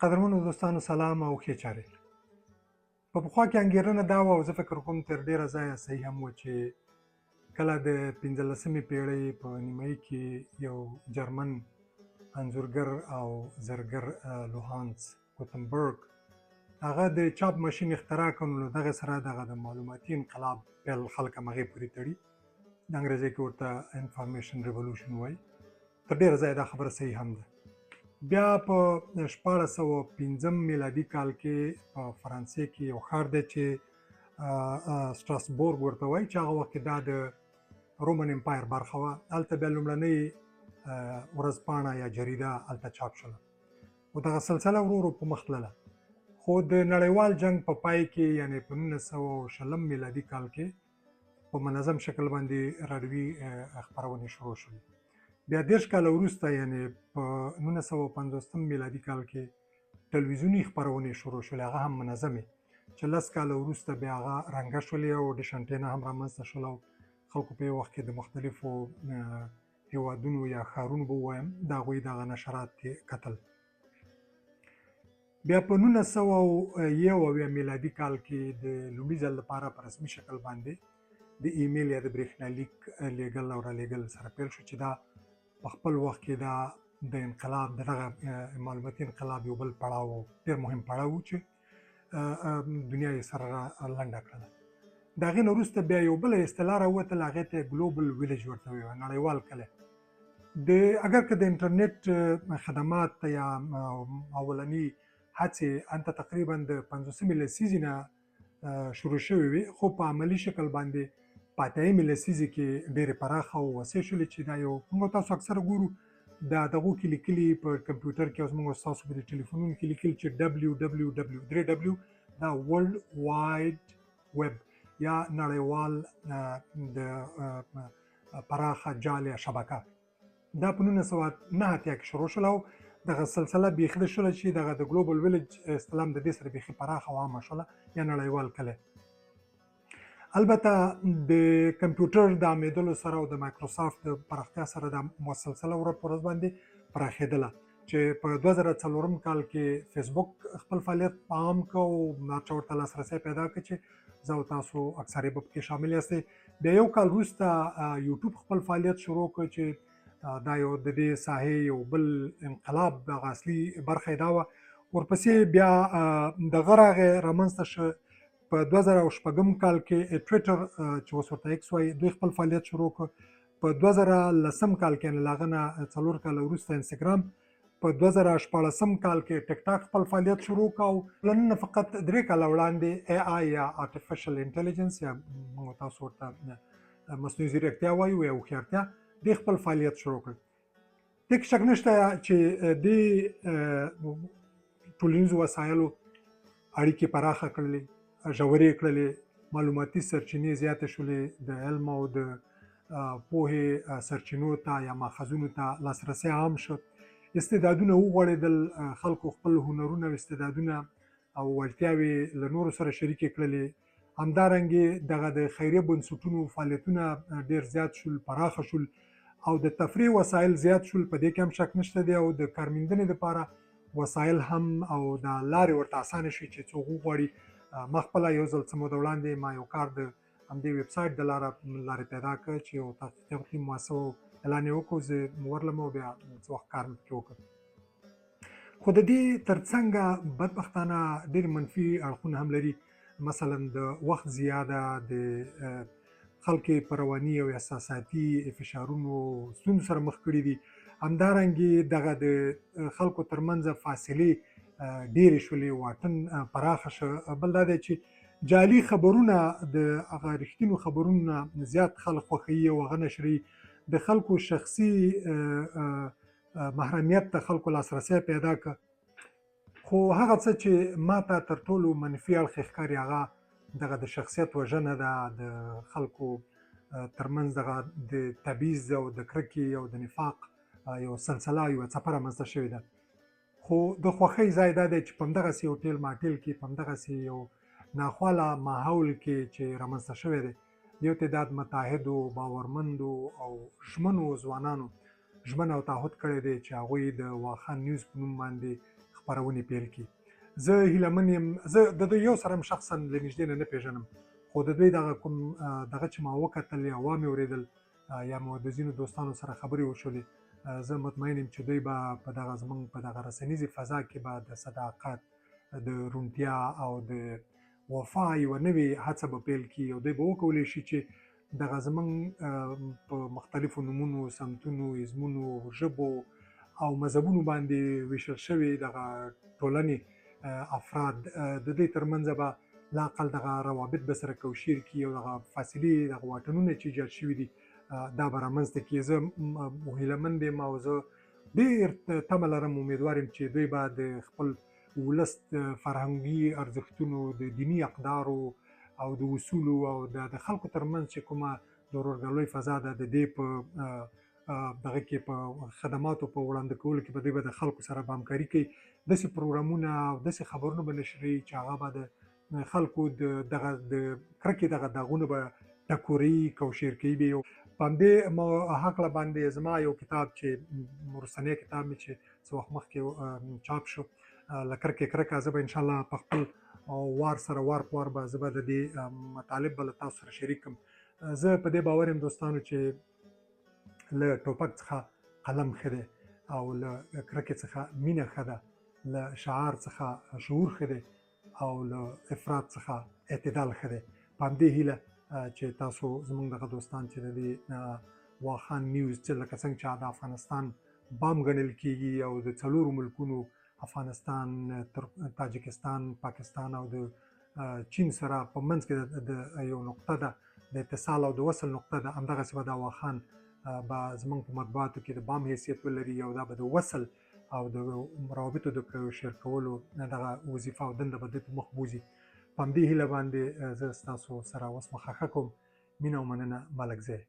قدرمنو دوستانو سلام او ښې چارې. په پخوا کې انګېرنه دا وه او زه فکر کوم تر ډېره ځایه صحیح هم وه چې کله د پنځلسمې پیړۍ په نیمایي کې یو جرمن انځورګر او زرګر لوهانس ګوتنبرګ هغه د چاپ ماشین اختراع کړ، نو له دغه سره دغه د معلوماتي انقلاب پیل خلک همغې پورې تړي. د انګریزۍ کې ورته انفارمیشن ریولوشن وایي. تر ډېره ځایه دا خبره صحیح هم ده. بیا په 1605 میلادي کال کې په فرانسې کې یو ښار دی چې سټراسبورګ ورته وایي، چې هغه وخت کې دا د رومن امپایر برخه وه. هلته بیا لومړنۍ ورځپاڼه یا جریده هلته چاپ شوله او دغه سلسله ورو ورو په مخ تلله. خو د نړیوال جنګ په پای کې، یعنې په 1920 میلادي کال کې په منظم شکل باندې راډیوي خپرونې شروع شوې. بیا 30 کاله وروسته، یعنې په 1950 میلادي کال کې ټلویزیوني خپرونې شروع شولې، هغه هم منظمې، چې 10 کاله وروسته بیا هغه رنګه شولې او ډش انټینا هم رامنځته شوله او خلکو په یو وخت کې د مختلفو هیوادونو یا ښارونو به ووایم د هغوی دغه نشرات یې کتل. بیا په 1971 میلادي کال کې د لومړي ځل لپاره په رسمي شکل باندې د ایمیل یا د برېښنالیک لیږل او رالیږل سره پیل شو، چې دا په خپل وخت کې دا د انقلاب د دغه معلوماتي انقلاب یو بل پړاو، ډېر مهم پړاو و چې دنیا یې سره را لنډه کړله. د هغې نه وروسته بیا یو بله اصطلاح راووتله، هغې ته ګلوبل ویلیج ورته ویل، نړیوال کلی. د اګر که د انټرنیټ خدمات یا اولنی هڅې انته تقریبا د 50مې لسیزې نه شروع شوې وي، خو په عملي شکل باندې په 80مې لسیزې کې ډېرې پراخه او وسیع شولې، چې دا یو موږ تاسو اکثره ګورو دا دغو کې لیکلي په کمپیوټر کې او زموږ تاسو په دې ټلیفونونو کې لیکلي چې WWW 3 W، دا ورلډ واید ویب یا نړیوال د پراخه جال یا شبکه. دا په 1989 کې شروع شوله او دغه سلسله بیخي د شوله چې دغه د ګلوبل ویلیج اصطلاح د دې سره بیخي پراخه او عامه شوله یا نړیوال کلی. البته د کمپیوټر د عامېدلو سره او د مایکروسافټ د پراختیا سره دا مسلسله ورځ په ورځ باندې پراخېدله، چې په 2004 کال کې فیسبوک خپل فعالیت عام کړ او هر چا ورته لاسرسی پیدا کړ، چې زه او تاسو اکثر به پکې شامل یاستئ. بیا یو کال وروسته یوټیوب خپل فعالیت شروع کړ، چې دا یو د دې ساحې یو بل انقلاب دغه اصلي برخه دا وه. ورپسې بیا دغه راغی رامنځته شو په 2006 کال کې ټویټر، چې اوس ورته ایکس وایي، دوی خپل فعالیت شروع کړ. په 2010 کال کې، له هغه نه 4 کاله وروسته، انستګرام، په 2016 کال کې ټیک ټاک خپل فعالیت شروع کړ او له نن فقط 3 کاله وړاندې AI یا آرټیفیشل انټلیجنس یا موږ تاسو ورته مصنوعي ځیرکتیا وایو یا هوښیارتیا، دې خپل فعالیت شروع کړ. دې کې شک نشته چې دې ټولنیزو وسایلو اړیکې پراخه کړلې، ژورې کړلې، معلوماتي سرچینې زیاتې شولې، د علم او د پوهې سرچینو ته یا ماخذونو ته لاسرسی عام شو، استعدادونه وغوړېدل، خلکو خپل هنرونه او استعدادونه او وړتیاوې له نورو سره شریکې کړلې. همدارنګه دغه د خیریه بنسټونو فعالیتونه ډیر زیات شول، پراخه شول او د تفریح وسایل زیات شول. په دې کې هم شک نشته دی او د کارمیندنې لپاره وسایل هم او د لارې ورته اسانه شي چې څوک وغواړي. ما خپله یو ځل څه موده وړاندې ما یو کار د همدې ویب سایټ د لارې پیدا کړ، چې یو تحقیقاتي مؤسسه اعلان یې وکړو، زه ورلم او بیا څه وخت کار مې پکې وکړ. خو د دې ترڅنګه بدبختانه ډېر منفي اړخونه هم لري، مثلا د وخت زیاده، د خلک په رواني او احساساتي فشارونو ستونزو سره مخ کړي دي. همدارنګه دغه د خلکو ترمنځ فاصلې ډېرې شولې، واټن پراخه شو. بل دا دی چې جعلي خبرونه د هغه رښتینو خبرونو نه زیات خلک خوښوي او هغه نشروي. د خلکو شخصي محرمیت ته خلکو لاسرسی پیدا کړ. خو هغه څه چې ما ته تر ټولو منفي اړخ ښکاري هغه دغه د شخصیت وژنه ده، د خلکو ترمنځ دغه د تبعیض او د کرکې او د نفاق یو سلسله، یوه څپه رامنځته شوې ده. خو د خوښۍ ځای دا دی چې په همدغسې یو ټیل ماټیل کې، په همدغسې یو ناخواله ماحول کې چې رامنځته شوی دی، یو تعداد متعهدو، باورمندو او ژمنو ځوانانو ژمنه او تعهد کړی دی چې هغوی د واخان نیوز په نوم باندې خپرونې پیل کړي. زه هیله من یم، زه د دوی یو سره هم شخصا له نږدې نه نه پېژنم، خو د دوی دغه کوم دغه چې ما وکتل یا وامې اورېدل یا مو د ځینو دوستانو سره خبرې وشولې، زه مطمئن یم چې دوی به په دغه زمونږ په دغه رسنیزې فضا کې به د صداقت، د روڼتیا او د وفا یوه نوې هڅه به پیل کړي او دوی به وکولی شي چې دغه زمونږ په مختلفو نومونو، سمتونو، ازمونو، ژبو او مذهبونو باندې ویشل شوې دغه ټولنې افراد د دوی ترمنځ به لا اقل دغه روابط به سره کوشیر کړي او دغه فاصلې، دغه واټنونه چې ایجاد شوي دي دا به رامنځته کړي. زه هیله مند یم او زه ډېر تمه لرم، امیدوار یم چې دوی به د خپل ولس د فرهنګي ارزښتونو، د دیني اقدارو او د اصولو او د خلکو ترمنځ چې کومه د ورورګلوۍ فضا ده د دې په دغه کې په خدماتو په وړاندې کولو کې به دوی به د خلکو سره به همکاري کوي، داسې پروګرامونه او داسې خبرونه به نشروي چې هغه به د خلکو د دغه د کرکې دغه داغونه به ټکوري، کوشیر کوي به. په همدې هکله باندې زما یو کتاب چې وروستنی کتاب مې چې څه وخت مخکې چاپ شو، له کرکې کرکه، زه به انشاءالله په خپل وار سره وار په وار به زه به د دې مطالب به له تاسو سره شریک کړم. زه په دې باور یم دوستانو چې له ټوپک څخه قلم ښه دی او له کرکې څخه مینه ښه ده، له شعار څخه شعور ښه دی او له افراط څخه اعتدال ښه دی. په همدې هیله چې تاسو زموږ دغه دوستان چې د دې واخان نیوز چې لکه څنګه چې د افغانستان بام ګڼل کیږي او د څلورو ملکونو افغانستان، تاجکستان، پاکستان او د چین سره په منځ کې د یو نقطه ده، د اتصال او د وصل نقطه ده، همدغسې به دا واخان به زموږ په مطبوعاتو کې د بام حیثیت ولري او دا به د وصل او د روابطو د شیر کولو دغه وظیفه او دنده به دوی په مخ بوځي. په همدې هیله باندې زه ستاسو سره اوس مخه ښه کوم. مینه او مننه، ملکزی.